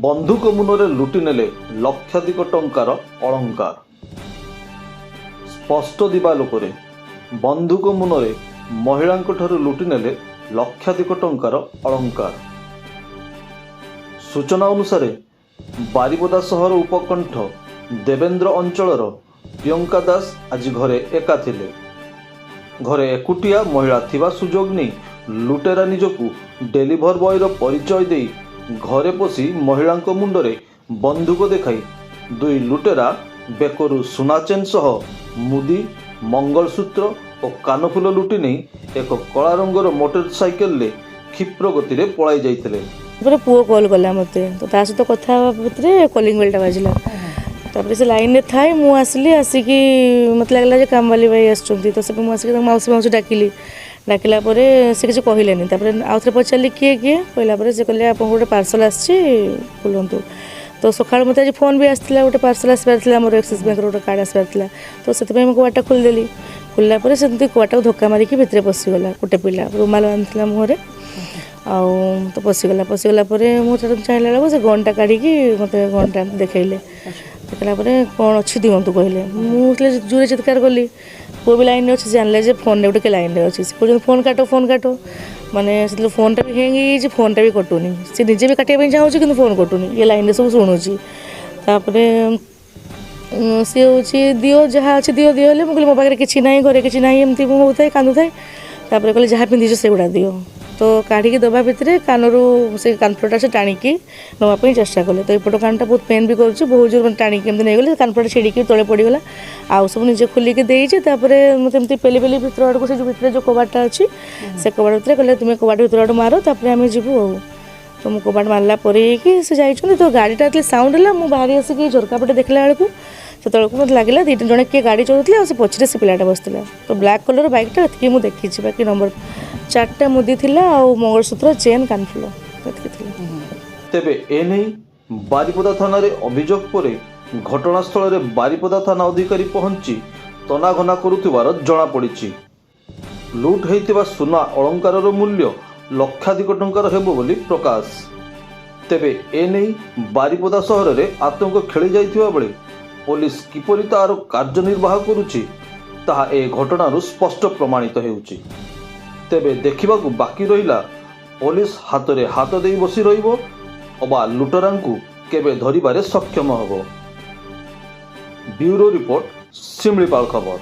ବନ୍ଧୁକ ମୁନରେ ଲୁଟି ନେଲେ ଲକ୍ଷାଧିକ ଟଙ୍କାର ଅଳଙ୍କାର। ସ୍ପଷ୍ଟ ଦିବାଲୋକରେ ବନ୍ଧୁକ ମୁନରେ ମହିଳାଙ୍କଠାରୁ ଲୁଟି ନେଲେ ଲକ୍ଷାଧିକ ଟଙ୍କାର ଅଳଙ୍କାର। ସୂଚନା ଅନୁସାରେ, ବାରିପଦା ସହର ଉପକଣ୍ଠ ଦେବେନ୍ଦ୍ର ଅଞ୍ଚଳର ପ୍ରିୟଙ୍କା ଦାସ ଆଜି ଘରେ ଏକା ଥିଲେ। ଘରେ ଏକୁଟିଆ ମହିଳା ଥିବା ସୁଯୋଗ ନେଇ ଲୁଟେରା ନିଜକୁ ଡେଲିଭର ବୟର ପରିଚୟ ଦେଇ ଘରେ ପଶି ମହିଳାଙ୍କ ମୁଣ୍ଡରେ ବନ୍ଧୁକ ଦେଖାଇ ଦୁଇ ଲୁଟେରା ବେକରୁ ସୁନା ଚେନ୍ ସହ ମୁଦି, ମଙ୍ଗଳସୂତ୍ର ଓ କାନଫୁଲ ଲୁଟି ନେଇ ଏକ କଳା ରଙ୍ଗର ମୋଟର ସାଇକେଲରେ କ୍ଷିପ୍ର ଗତିରେ ପଳାଇ ଯାଇଥିଲେ। ତାପରେ ପୁଅ କଲ୍ କଲା ମୋତେ, ତ ତା ସହିତ କଥା ହେବା ଭିତରେ କଲିଂ ବେଲ୍ଟା ବାଜିଲା। ତାପରେ ସେ ଲାଇନ୍ରେ ଥାଏ, ମୁଁ ଆସିଲି। ଆସିକି ମୋତେ ଲାଗିଲା ଯେ କାମବାଲି ଭାଇ ଆସୁଛନ୍ତି। ତ ସେ ମୁଁ ଆସିକି ତାଙ୍କୁ ମାଉସୀ ମାଉସୀ ଡାକିଲି। ଡାକିଲା ପରେ ସେ କିଛି କହିଲେନି। ତାପରେ ଆଉ ଥରେ ପଚାରିଲି, କିଏ କିଏ କହିଲା ପରେ ସେ କହିଲେ, ଆପଣଙ୍କୁ ଗୋଟେ ପାର୍ସଲ୍ ଆସିଛି, ଖୋଲନ୍ତୁ। ତ ସକାଳୁ ମୋତେ ଆଜି ଫୋନ୍ ବି ଆସିଥିଲା, ଗୋଟେ ପାର୍ସଲ୍ ଆସିବାର ଥିଲା, ମୋର ଆକ୍ସିସ୍ ବ୍ୟାଙ୍କର ଗୋଟେ କାର୍ଡ଼ ଆସିବାର ଥିଲା। ତ ସେଥିପାଇଁ ମୁଁ କବାଟଟା ଖୋଲିଦେଲି। ଖୋଲିଲା ପରେ ସେମିତି କବାଟଟାକୁ ଧକ୍କା ମାରିକି ଭିତରେ ପଶିଗଲା ଗୋଟେ ପିଲା, ରୁମାଲ ବାନ୍ଧିଥିଲା ମୁହଁରେ, ଆଉ ତ ପଶିଗଲା। ପଶିଗଲା ପରେ ମୁଁ ସେଟା ଚାହିଁଲା ବେଳକୁ ସେ ଗନ୍ଟା କାଢ଼ିକି ମୋତେ ଗନ୍ଟା ଦେଖେଇଲେ। ଦେଖିଲା ପରେ କ'ଣ ଅଛି ଦିଅନ୍ତୁ କହିଲେ। ମୁଁ ଯେତେବେଳେ ଜୋରେ ଚିତ୍କାର କଲି, ପୁଅ ବି ଲାଇନ୍ରେ ଅଛି, ସେ ଜାଣିଲେ ଯେ ଫୋନ୍ରେ ଗୋଟେ କିଏ ଲାଇନ୍ରେ ଅଛି। ସେ କହୁଛନ୍ତି, ଫୋନ୍ କାଟ, ଫୋନ୍ କାଟ। ମାନେ ସେତେବେଳେ ଫୋନ୍ଟା ବି ହ୍ୟାଙ୍ଗ ହେଇଯାଇଛି, ଫୋନ୍ଟା ବି କଟୁନି। ସେ ନିଜେ ବି କାଟିବା ପାଇଁ ଚାହୁଁଛି, କିନ୍ତୁ ଫୋନ୍ କଟୁନି। ଇଏ ଲାଇନ୍ରେ ସବୁ ଶୁଣୁଛି। ତାପରେ ସିଏ ହେଉଛି, ଦିଅ, ଯାହା ଅଛି ଦିଅ, ଦିଅ ହେଲେ। ମୁଁ କହିଲି, ମୋ ପାଖରେ କିଛି ନାହିଁ, ଘରେ କିଛି ନାହିଁ। ଏମିତି ମୁଁ ହେଉଥାଏ, କାନ୍ଦୁଥାଏ। ତାପରେ କହିଲେ, ଯାହା ପିନ୍ଧିଛ ସେଗୁଡ଼ା ଦିଅ। ତ କାଢ଼ିକି ଦେବା ଭିତରେ କାନରୁ ସେ କାନଫୁଲଟା ସେ ଟାଣିକି ନେବା ପାଇଁ ଚେଷ୍ଟା କଲେ। ତ ଏପଟ କାନଟା ବହୁତ ପେନ୍ ବି କରୁଛି, ବହୁତ ଜୋର ମାନେ ଟାଣିକି ଏମିତି ନେଇଗଲେ। କାନଫୁଲଟା ଛିଡ଼ିକି ତଳେ ପଡ଼ିଗଲା। ଆଉ ସବୁ ନିଜେ ଖୋଲିକି ଦେଇଛି। ତାପରେ ମୋତେ ଏମିତି ପେଲି ପେଲି ଭିତର ଆଡ଼କୁ, ସେ ଯେଉଁ ଭିତରେ ଯେଉଁ କବାଟଟା ଅଛି, ସେ କବାଟ ଭିତରେ କହିଲେ, ତୁମେ କବାଟ ଭିତର ଆଡ଼ୁ ମାର, ତାପରେ ଆମେ ଯିବୁ। ଆଉ ତ ମୁଁ କବାଟ ମାରିଲା ପରେ ହେଇକି ସେ ଯାଇଛନ୍ତି। ତ ଗାଡ଼ିଟା ଯେତେବେଳେ ସାଉଣ୍ଡ ହେଲା, ମୁଁ ବାହାରି ଆସିକି ଝରକା ପଟେ ଦେଖିଲା ବେଳକୁ ସେତେବେଳକୁ ମୋତେ ଲାଗିଲା ଦୁଇଟା ଜଣେ କିଏ ଗାଡ଼ି ଚଲାଉଥିଲେ ଆଉ ସେ ପଛରେ ସେ ପିଲାଟା ବସିଥିଲା। ତ ବ୍ଲାକ୍ କଲର୍ ବାଇକ୍ଟା, ଏତିକି ମୁଁ ଦେଖିଛି। ବାକି ନମ୍ବର ଚାରିଟା ମୁଦି ଥିଲା ଆଉ ମଙ୍ଗଳସୂତ୍ର, ଚେନ୍, କାନଫୁଲ ଏତିକି ଥିଲା। ତେବେ ଏନେଇ ବାରିପଦା ଥାନାରେ ଅଭିଯୋଗ ପରେ ଘଟଣାସ୍ଥଳରେ ବାରିପଦା ଥାନା ଅଧିକାରୀ ପହଞ୍ଚି ତନାଘନା କରୁଥିବାର ଜଣାପଡ଼ିଛି। ଲୁଟ୍ ହୋଇଥିବା ସୁନା ଅଳଙ୍କାରର ମୂଲ୍ୟ ଲକ୍ଷାଧିକ ଟଙ୍କାର ହେବ ବୋଲି ପ୍ରକାଶ। ତେବେ ଏନେଇ ବାରିପଦା ସହରରେ ଆତଙ୍କ ଖେଳି ଯାଇଥିବା ବେଳେ ପୋଲିସ କିପରି ତାର କାର୍ଯ୍ୟନିର୍ବାହ କରୁଛି, ତାହା ଏ ଘଟଣାରୁ ସ୍ପଷ୍ଟ ପ୍ରମାଣିତ ହେଉଛି। ତେବେ ଦେଖିବାକୁ ବାକି ରହିଲା, ପୋଲିସ ହାତରେ ହାତ ଦେଇ ବସି ରହିବ ଅବା ଲୁଟରାଙ୍କୁ କେବେ ଧରିବାରେ ସକ୍ଷମ ହେବ। ବ୍ୟୁରୋ ରିପୋର୍ଟ, ଶିମିଳିପାଳ ଖବର।